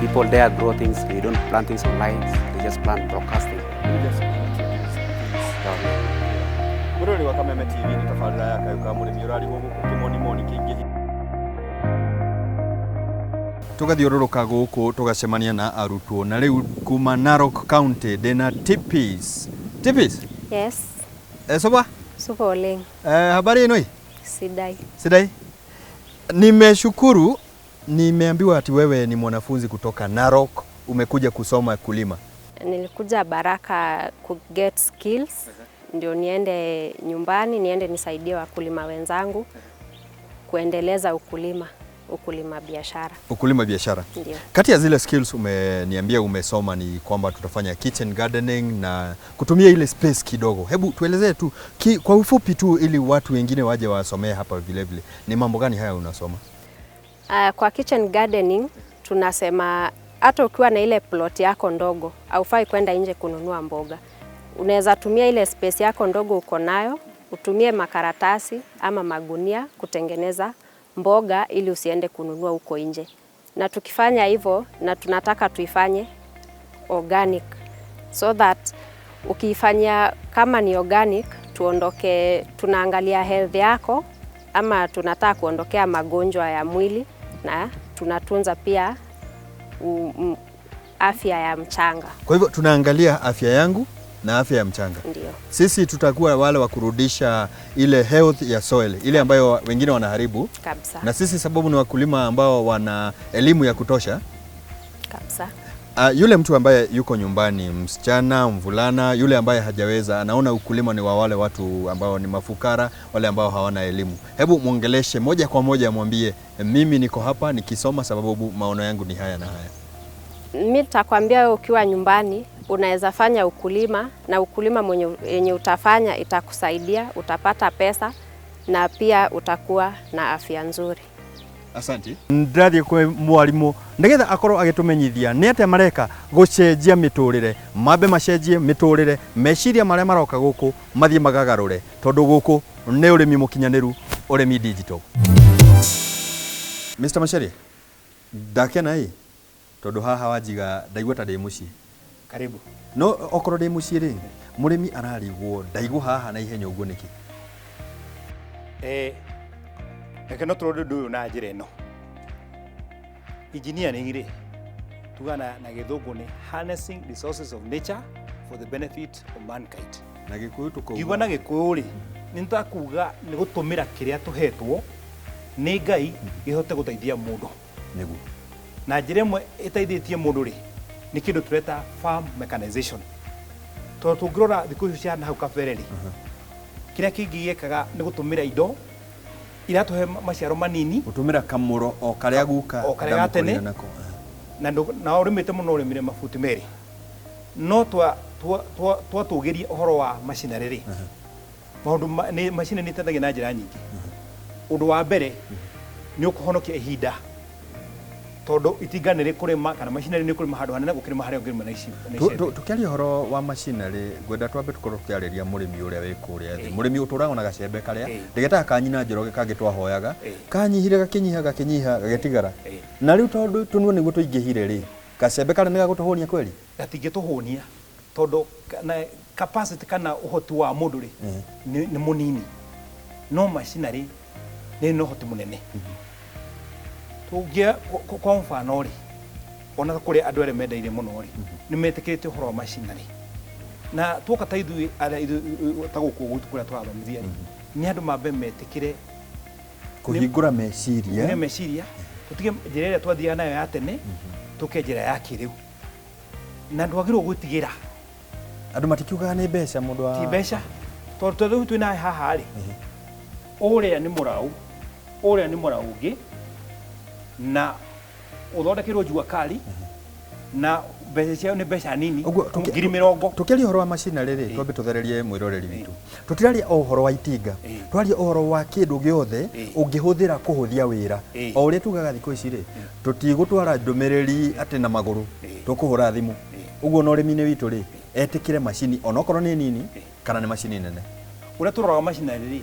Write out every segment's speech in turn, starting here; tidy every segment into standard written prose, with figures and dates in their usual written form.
People there grow things, they don't plant things on lines, they just plant broadcasting. Mũrori wa Kameme TV nĩ tabarĩra ya kayũ ka mũrĩmi ũrarigwo gũkũ kĩmonimoni kĩingĩhi. Tũgathiũrũrũka gũkũ tũgacemania na arutwo na rĩu kuma Narok County ndĩna Tipis. Tipis? Yes. Eh, soba? Supa oleng. Eh, habari ino? Sidai. Sidai. Nimeshukuru, nimeambiwa ati wewe ni mwanafunzi kutoka Narok, umekuja kusoma kulima. Nilikuja Baraka ku get skills ndio niende nyumbani niende nisaidie wakulima wenzangu kuendeleza ukulima, ukulima biashara. Ukulima biashara. Ndio. Kati ya zile skills umeniambia umesoma ni kwamba tutafanya kitchen gardening na kutumia ile space kidogo. Hebu tuelezee tu kwa ufupi tu ili watu wengine waje wasomee hapa vile vile. Ni mambo gani haya unasoma? Kwa kitchen gardening tunasema hata ukiwa na ile plot yako ndogo, haufai kwenda nje kununua mboga. Unaweza tumia ile space yako ndogo uko nayo, utumie makaratasi ama magunia kutengeneza mboga ili usiende kununua huko nje. Na tukifanya hivyo, na tunataka tuifanye organic so that ukiifanya kama ni organic, tuondoke, tunaangalia health yako ama tunataka kuondokea magonjwa ya mwili na tunatunza pia afya ya mchanga. Kwa hivyo tunaangalia afya yangu na afya ya mchanga. Ndio. Sisi tutakuwa wale wa kurudisha ile health ya soil, ile ambayo wengine wanaharibu. Kabisa. Na sisi sababu ni wakulima ambao wana elimu ya kutosha. Kabisa. Yule mtu ambaye yuko nyumbani, msichana, mvulana, yule ambaye hajaweza, anaona ukulima ni wa wale watu ambao ni mafukara, wale ambao hawana elimu. Hebu mwongeleshe moja kwa moja, mwambie mimi niko hapa nikisoma sababu maono yangu ni haya na haya. Mimi nitakwambia wewe ukiwa nyumbani unaweza fanya ukulima, na ukulima yenye utafanya itakusaidia, utapata pesa na pia utakuwa na afya nzuri. Asante. Ndathie kwi mwarimu nigetha akorwo agitumenyithia ni atia mareka gucenjia miturire, mambe macenjie miturire, meciria maria maroka guku mathie magagarure, tondu guku ni urimi mukinyaniru, urimi digital. Mr. Macharia, ndakena i tondu haha wanjiga ndaigua ta ndi mucii. Karibu. No okorwo ndi mucii ri, murimi ararigwo ndaigwo haha na ihenya uguo niki? Reke no tũrore ũndũ ũyũ na njĩra ĩno. Engineering rĩ, tuga na gĩthũngũ nĩ harnessing resources of nature for the benefit of mankind. Na gĩkũyũ tũkauga. Ngiuga na gĩkũyũ rĩ, nĩ takuga nĩ gũtũmĩra kĩrĩa tũhetwo nĩ Ngai gĩhote gũteithia mũndũ. Nĩguo. Na njĩra ĩmwe ĩteithĩtie mũndũ rĩ, nĩ kĩndũ tũreta farm mechanization. Tondũ tũngĩrora thikũ icio cia na hau kabere rĩ, kĩrĩa kĩngĩ gĩekaga nĩ gũtũmĩra indo iratũhe maciaro manini. Gũtũmĩra kamũro o karĩa guka O karĩa ga tene. ndamũkorire nako. Na na ũrĩmĩte mũno ũrĩmire mabuti merĩ. No twatũgĩria ũhoro wa macinarĩ rĩ, maũndũ nĩ, macini nĩ iteithagia na njĩra nyingĩ. Ũndũ wa mbere nĩ ũkũhonokia ihinda, tondũ itinga nĩ rĩkũrĩma kana macinarĩ nĩ kũrĩma handũ hanene gũkĩrĩma harĩa ũngĩrĩma na ici, na icembe. Tũkĩaria ũhoro wa macinarĩ, ngwenda twambe tũkorwo tũkĩarĩria mũrĩmi ũrĩa wĩ kũrĩa thĩ. Mũrĩmi ũtũraga na gacembe karĩa, ndĩgetaga ka nyina Njoroge kangĩ twahoyaga, kanyihire gakĩnyiha gakĩnyiha gagĩtigara. Na rĩu tondũ tũnua nĩguo tũingĩhire rĩ, gacembe karĩa nĩ gagũtũhũnia kweri? Gatingĩtũhũnia tondũ na capacity kana ũhoti wa mũndũ rĩ, nĩ mũnini. No macinarĩ nĩ na ũhoti mũnene. Tũngĩa, kwa mfano rĩ, ona kũrĩa andũ arĩa mendaire mũno rĩ, nĩ metĩkĩrĩte ũhoro wa macinarĩ. Na tuoka ta ithuĩ arĩa ithuĩ, ta gũkũ gwitũ kũrĩa tũrathomithia rĩ, nĩ andũ mambe metĩkĩre kũhingũra meciria. Kũhingũra meciria, tũtige njĩra ĩrĩa twathiaga nayo ya tene, tũke njĩra ya kĩrĩu. Na ndwagĩrĩirwo gwĩtigĩra. Andũ matikiugaga nĩ mbeca mũndũ wa Ti mbeca. Tondũ rĩu twĩna haha rĩ, ũrĩa nĩ mũraũ, ũrĩa nĩ mũraũ ũngĩ, na ũthondekerwo jua kali, na mbeca ciao nĩ mbeca nini, Ũguo, ngiri mĩrongo. Tũkĩaria ũhoro wa macinarĩ rĩ, twambe tũthererie mwĩroreri witũ. Tũtiraria o ũhoro wa itinga, twaria ũhoro wa kĩndũ gĩothe ũngĩhũthĩra kũhũthia wĩra. O ũrĩa tugaga thikũ ici rĩ, tũtigũtwara ndũmĩrĩri atĩ na magũrũ, tũkũhũra thimũ. Ũguo na ũrĩmi-inĩ witũ rĩ, etĩkĩre macini onokorwo nĩ nini kana nĩ macini nene. Ũrĩa tũroraga macinarĩ rĩ,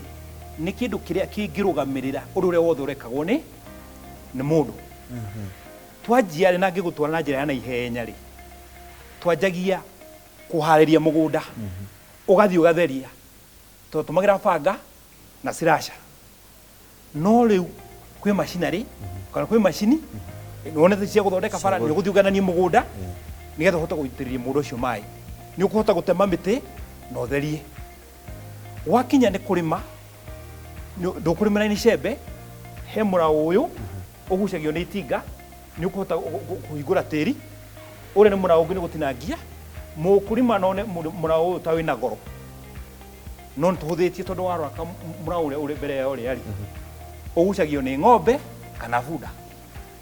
nĩ kĩndũ kĩrĩa kĩngĩrũgamĩrĩra ũndũ ũrĩa wothe ũrekagwo nĩ mũndũ. Twanjia rĩ, na ngĩgũtwara na njĩra ya naihenya rĩ, twanjagia kũharĩria mũgũnda, ũgathiĩ ũgatheria, tondũ tũmagĩra banga na slasher. No rĩu kwĩ machinery kana kwĩ macini wonete cia gũthondeka bara, nĩ ũgũthiĩ ũgananie mũgũnda nĩgetha ũhote gũitĩrĩria mũgũnda ũcio maĩ. Nĩ ũkũhota gũtema mĩtĩ na ũtherie. Gwakinya nĩ kũrĩma, ndũkũrĩmĩra na icembe, he mũraũ ũyũ ũgucagio nĩ itinga, nĩ ũkũhota kũhingũra tĩri. Ũrĩa nĩ mũraũ ũngĩ nĩ gũtinangia. Mũkũrĩma no one mũraũ ũyũ ta wĩna goro, no nĩ tũhũthĩtie tondũ warora mũraũ ũrĩa ũrĩ mbere ya ũrĩa rĩ, ũgucagio nĩ ng'ombe kana bunda,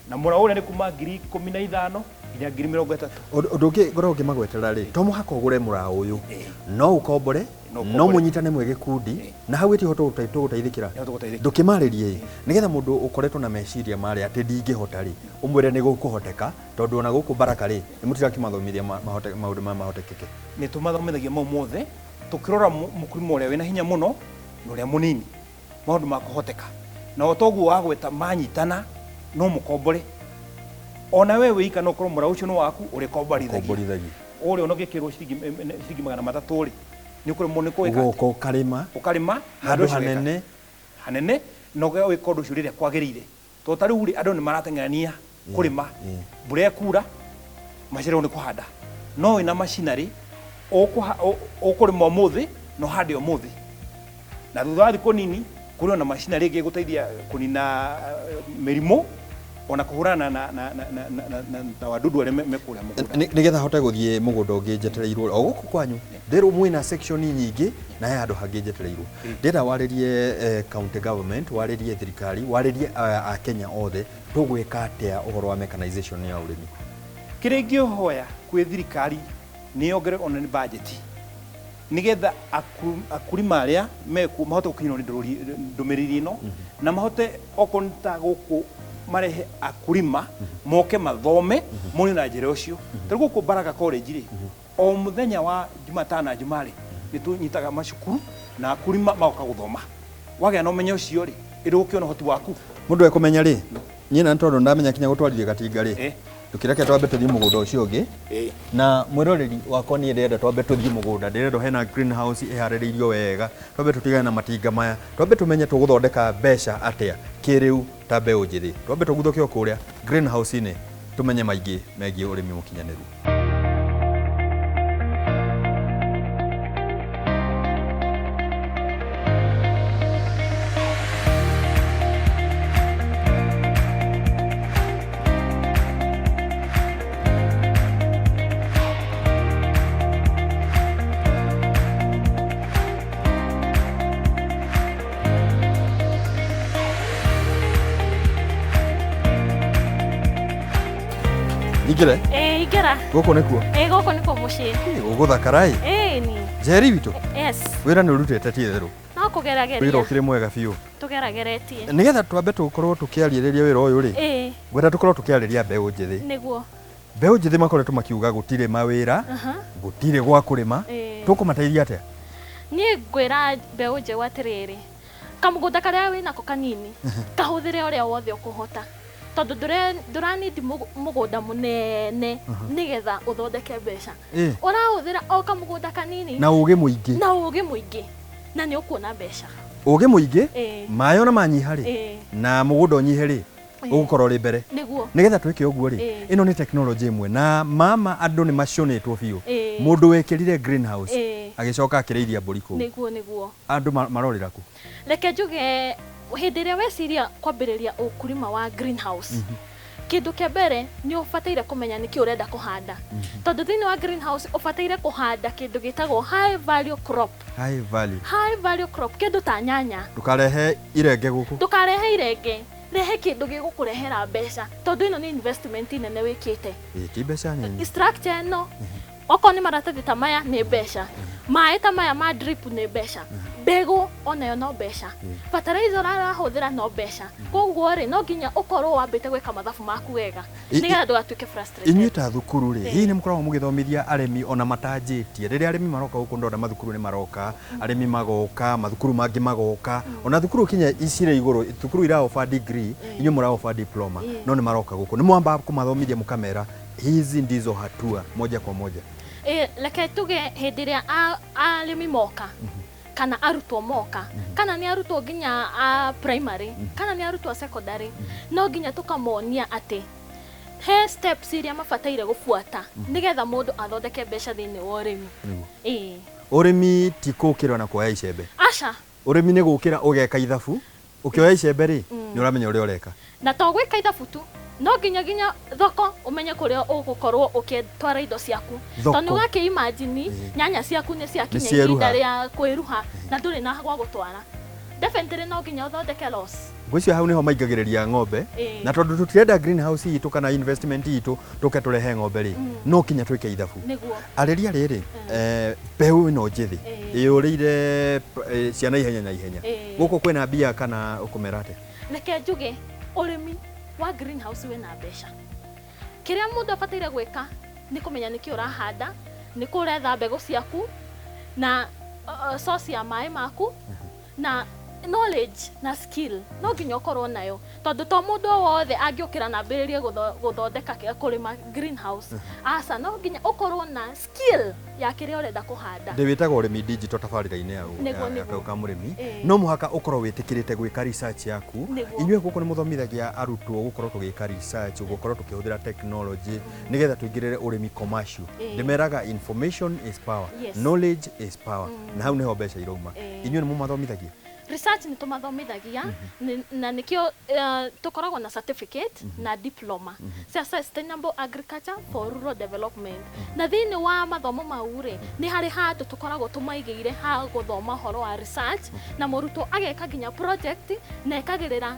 na mũraũ ũrĩa nĩ kuma 15,000 nginya 30,000. Ũndũ ũngĩ ngoragwo ngĩmagwetera rĩ, to mũhaka ũgũre mũraũ ũyũ, no ũkombore, No no ũkombore. Mũnyitane mwĩ gĩkundi, na hau ĩtiho tũgũteithĩkĩra. Nĩho tũgũteithĩkĩra. Ndũkĩmarĩrie ĩ, nĩgetha mũndũ ũkoretwo na meciria marĩa atĩ ndingĩhota rĩ, ũmwĩre nĩ gũkũhoteka, tondũ ona gũkũ Baraka rĩ, nĩ mũtirakĩmathomithia maũndũ maya mahotekeke. Nĩ tũmathomithagia mau mothe, tũkĩrora mũkulima ũrĩa wĩna hinya mũno na ũrĩa mũnini, maũndũ ma kũhoteka. Na o toguo wagweta, manyitana no mũkombore. Ona we wĩika no ũkorwo mũraũ ũcio nĩ waku ũrĩkomborithagia. Komborithagia. Ũrĩa ona ũngĩkĩrwo ciringi 300 rĩ, nĩ ũkũremwo nĩ kũwĩka atĩa? Ũgoka ũkarĩma Ũkarĩma na handũ ũndũ ũcio ũgeka. Hanene. Hanene, na ũgeka ũndũ ũcio rĩrĩa kwagĩrĩire, tondũ ta rĩu rĩ, andũ nĩ marateng'erania kũrĩma, mbura ĩkura macererwo nĩ kũhanda. No wĩna machinery ũkũrĩma ũmũthĩ na ũhande ũmũthĩ, na thutha wa thikũ nini kũrĩ ona machinery ĩngĩ ĩgũteithia kũnina mĩrimũ ona kũhũrana na wadudu arĩa me kũrĩa mũgũnda. Nĩgetha hote gũthiĩ mũgũnda ũngĩ njetereirwo o gũkũ kwanyu, ndĩrwo mwĩna section nyingĩ na he handũ hangĩ njetereirwo. Ndĩrenda warĩrie county government, warĩrie thirikari, warĩrie akenya othe, tũgwĩka atĩa ũhoro wa mechanization ya ũrĩmi? Kĩrĩa ingĩhoya kwĩ thirikari nĩ yongerere ona nĩ budget, nĩgetha akulima arĩa mekuo mahote gũkinyĩrwo nĩ ndũmĩrĩri ĩno, na mahote okorwo nĩ ta gũkũ marehe akulima moke mathome mone na njĩra ũcio. Ta rĩu gũkũ Baraka College rĩ, o mũthenya wa Jumatano na Jumaa rĩ, nĩ tũnyitaga macukuru na akulima magoka gũthoma. Wagĩa na ũmenyo ũcio rĩ, ĩrĩ ũkĩona ũhoti waku. Mũndũ ekũmenya rĩ, niĩ na nĩ tondũ ndamenya kinya gũtwarithia gatinga rĩ, ndũkĩreke twambe tũthiĩ mũgũnda ũcio ũngĩ. Na mwĩroreri wakwa, niĩ ndĩrenda twambe tũthiĩ mũgũnda, ndĩrenda hena greenhouse ĩharĩrĩirio wega, twambe tũtigane na matinga maya, twambe tũmenye tũgũthondeka mbeca atĩa kĩrĩu ta mbeũ njĩthĩ. Twambe tũguthũke o kũrĩa greenhouse-inĩ, tũmenye maingĩ megiĩ ũrĩmi mũkinyanĩru. Ingĩre? Ĩĩ, ingĩra. Gũkũ nĩkuo? Ĩĩ, gũkũ nĩkuo mũciĩ. Gũgũthakara ĩ. Ĩĩ ni. Njeri witũ. Yes. Wĩra nĩ ũrutĩte, ti itherũ. No Wĩra kũgerageria. ũkĩrĩ mwega biũ. Tũgerageretie. Nĩgetha twambe tũkorwo tũkĩarĩrĩria wĩra ũyũ rĩ, ngwenda tũkorwo tũkĩarĩria mbeũ njĩthĩ. Mbeũ njĩthĩ makoretwo makiuga gũtirĩ mawĩra, gũtirĩ gwa kũrĩma. Tũkũmateithia atĩa? Niĩ ngwĩra mbeũ njĩthĩ atĩrĩrĩ, kamũgũnda karĩa wĩnako kanini, kahũthĩre ũrĩa wothe ũkũhota, tondũ ndũranindi mũgũnda mũnene nĩgetha ũthondeke mbeca. Ũrahũthĩra o kamũgũnda kanini Na ũgĩ mũingĩ. Na ũgĩ mũingĩ, na nĩ ũkuona mbeca. Ũgĩ mũingĩ, maĩ ona manyiha rĩ, na mũgũnda ũnyihe rĩ, ũgũkorwo ũrĩ mbere. Nĩgetha twĩke ũguo rĩ, ĩno nĩ tekinoronjĩ ĩmwe na mama andũ nĩ macũnĩtwo biũ. Mũndũ wekĩrire greenhouse agĩcoka akĩrĩithia mbũri kũu. Nĩguo, nĩguo. Andũ marorĩra kũ? Reke njuge, hĩndĩ ĩrĩa weciria kwambĩrĩria ũkulima wa greenhouse, kĩndũ kĩa mbere nĩ ũbataire kũmenya nĩkĩ ũrenda kũhanda, tondũ thĩinĩ wa greenhouse ũbataire kũhanda kĩndũ gĩtagwo high value crop. High value. High value crop, kĩndũ ta nyanya. Ndũkarehe irenge gũkũ. Ndũkarehe irenge, rehe kĩndũ gĩgũkũrehera mbeca, tondũ ĩno nĩ investment nene wĩkĩte. Ĩĩ, ti mbeca nini. Structure ĩno, okorwo nĩ maratathi ta maya, nĩ mbeca, maĩ ta maya ma drip nĩ mbeca, mbegũ. Onayo no mbeca, fertilizer ũrahũthĩra no mbeca. Koguo rĩ, no nginya ũkorwo wambĩte gwĩka mathabu maku wega nĩgetha ndũgatuĩke frustrated. Inyuĩ ta thukuru rĩ, hihi nĩ mũkoragwo mũgĩthomithia arĩmi ona matanjĩtie? Rĩrĩa arĩmi maroka gũkũ, ndona mathukuru nĩ maroka, arĩmi magoka, mathukuru mangĩ magoka, ona thukuru kinya icirĩ igũrũ, thukuru iraoba degree, inyuĩ mũraoba diploma, no nĩ maroka gũkũ, nĩ mwambaga kũmathomithia mũkamera hizi ndizo hatua moja kwa moja? Ĩ, reke tuge hĩndĩ ĩrĩa arĩmi moka kana arutwo moka, kana nĩ arutwo nginya a primary kana nĩ arutwo a secondary, no nginya tũkamonia atĩ he steps iria mabataire gũbuata nĩgetha mũndũ athondeke mbeca thĩinĩ wa ũrĩmi. Ĩĩ. Ũrĩmi ti kũkĩra na kuoya icembe. Aca. Ũrĩmi nĩ gũkĩra ũgeka ithabu, ũkĩoya icembe rĩ, nĩ ũramenya ũrĩa ũreka. Na to gwĩka ithabu tu, no nginya thoko ũmenye kũrĩa ũgũkorwo ũgĩtwara indo ciaku. Thoko. Tondũ ũgakĩ imagine nyanya ciaku nĩ ciakinya Nĩ cieruha. Ihinda rĩa kwĩruha na ndũrĩ na gwa gũtwara, definitely no nginya ũthondeke loss. Ngwĩciria hau nĩho maingagĩrĩria ng'ombe. Na tondũ tũtirenda greenhouse itũ kana investment itũ tũke tũrehe ng'ombe rĩ, no kinya twĩke ithabu. Nĩguo. Arĩria rĩrĩ, mbeũ ĩno njĩthĩ ĩyũrĩire ciana ihenya na ihenya gũkũ kwĩna mbia, kana ũkũmera atĩa? Reke njuge ũrĩmi wa greenhouse wĩna mbeca. Kĩrĩa mũndũ abataire gwĩka nĩ kũmenya nĩkĩ ũrahanda, nĩ kũ ũretha mbegũ ciaku na source ya maĩ maku na knowledge na skill no nginya ũkorwo nayo, tondũ to mũndũ o wothe angĩũkĩra na ambĩrĩrie gũthondeka kũrĩma greenhouse. Aca, no nginya ũkorwo na skill ya kĩrĩa ũrenda kũhanda. Ndĩ wĩtagwo ũrĩmi digital tabarĩra-inĩ ya ya Kau ka Mũrĩmi. No mũhaka ũkorwo wĩtĩkĩrĩte gwĩka research yaku. Inyuĩ gũkũ nĩ mũthomithagia arutwo gũkorwo tũgĩka research, gũkorwo tũkĩhũthĩra technology nĩgetha tũingĩrĩre ũrĩmi commercial? Ndĩmeraga information is power, knowledge is power, na hau nĩho mbeca irauma. Inyuĩ nĩ mũmathomithagia? Research nĩ tũmathomithagia, na nĩkĩo tũkoragwo na certificate na diploma cia sustainable agriculture for rural development. Na thĩinĩ wa mathomo mau rĩ, nĩ harĩ handũ tũkoragwo tũmaigĩire ha gũthoma ũhoro wa research, na mũrutwo ageka nginya project na ĩkagĩrĩra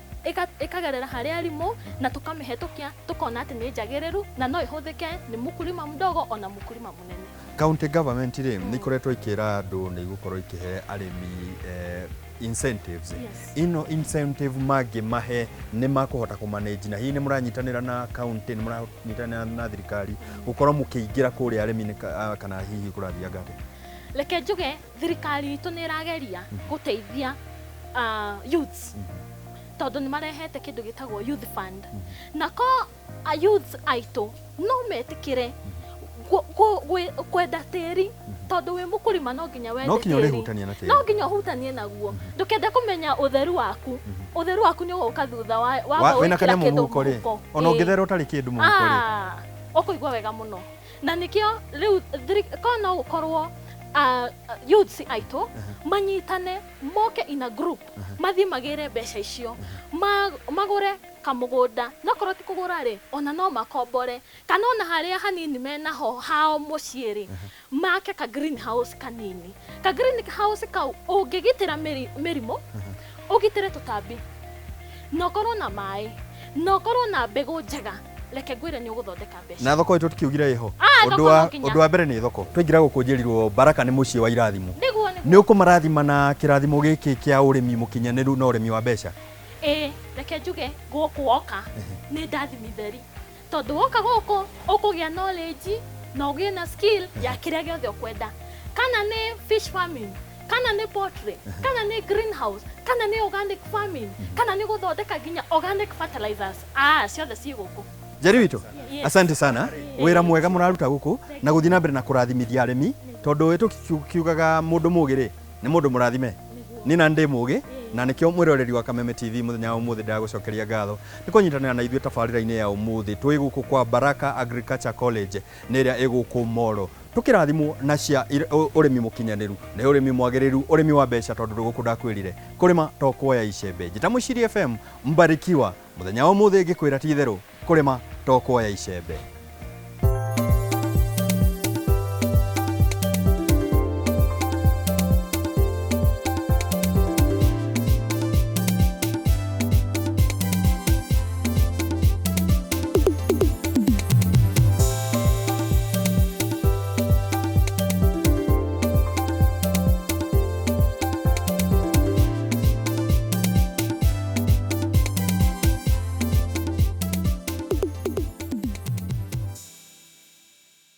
ĩkagerera harĩ arimũ na tũkamĩhetũkia, tũkona atĩ nĩ njagĩrĩru na no ĩhũthĩke nĩ mũkulima mdogo ona mũkulima mũnene. County government rĩ, nĩ ikoretwo ikĩra andũ nĩ igũkorwo ikĩhe arĩmi incentives. Ino incentive mangĩmahe nĩ makũhota kũmanage? Na hihi nĩ mũranyitanĩra na county, nĩ mũranyitanĩra na thirikari gũkorwo mũkĩingĩra kũrĩa arĩmi kana hihi kũrathianga atĩa? Reke njuge thirikari itũ nĩ ĩrageria gũteithia youths, tondũ nĩ marehete kĩndũ gĩtagwo youth fund. Na ko a youths aitũ no metĩkĩre kwenda tĩri, tondũ wĩ mũkũrima no nginya wende No nginya tĩri. Ũrĩhutania na tĩri. No nginya ũhutanie naguo. Ndũkende kũmenya ũtheru waku, ũtheru waku nĩ ũgũka thutha wa wamba Wĩna gwĩkĩra kanyamũ kĩndũ mũhuko rĩ, mũhuko. ona ũngĩthera ũtarĩ kĩndũ mũhuko rĩ. Ah, ũkũigua wega mũno. Na nĩkĩo rĩu ko no gũkorwo youths aitũ manyitane, moke in a group, mathiĩ magĩre mbeca icio, magũre kamũgũnda. Nokorwo ti kũgũra rĩ, ona no makombore, kana ona harĩa hanini menaho hao mũciĩ rĩ, make ka greenhouse kanini. Ka greenhouse kau ũngĩgitĩra mĩrimũ, ũgitĩre tũtambi, na ũkorwo na maĩ, na ũkorwo na mbegũ njega, reke ngwĩre nĩ ũgũthondeka mbeca. Na thoko ĩtũ tũkiugire ĩho. Ah, Ũndũ thoko wa no nginya. Ũndũ wa mbere nĩ thoko. Twaingĩra gũkũ njĩrirwo Baraka nĩ mũciĩ wa irathimo. Nĩguo, nĩguo. Nĩ ũkũmarathima na kĩrathimo gĩkĩ kĩa ũrĩmi mũkinyanĩru na ũrĩmi wa mbeca? Ĩĩ, reke njuge gũkũ woka nĩ ndathimi theri, tondũ woka gũkũ ũkũgĩa knowledge na ũgĩe na skill ya kĩrĩa gĩothe ũkwenda, kana nĩ fish farming, kana nĩ poultry, kana nĩ greenhouse, kana nĩ organic farming, kana nĩ gũthondeka nginya organic fertilizers. Ah, ciothe ciĩ gũkũ. Njeri witũ, Yes. asante sana, wĩra mwega mũraruta gũkũ na gũthiĩ na mbere na kũrathimithia arĩmi, tondũ tũkiugaga mũndũ mũgĩ rĩ, nĩ mũndũ mũrathime. Niĩ na ndĩ mũgĩ, na nĩkĩo mwĩroreri wa Kameme TV, mũthenya wa ũmũthĩ ndagũcokeria ngatho nĩ kũnyitanĩra na ithuĩ tabarĩra-inĩ ya ũmũthĩ. Twĩ gũkũ kwa Baraka Agriculture College, nĩ ĩrĩa ĩ gũkũ Moro, tũkĩrathimwo na cia ũrĩmi mũkinyanĩru, nĩ ũrĩmi mwagĩrĩru, ũrĩmi wa mbeca, tondũ gũkũ ndakwĩrire kũrĩma to kuoya icembe. Njĩta Mũciri FM Mbarikiwa, mũthenya wa ũmũthĩ ngĩkwĩra ti itherũ kũrĩma to kuoya icembe.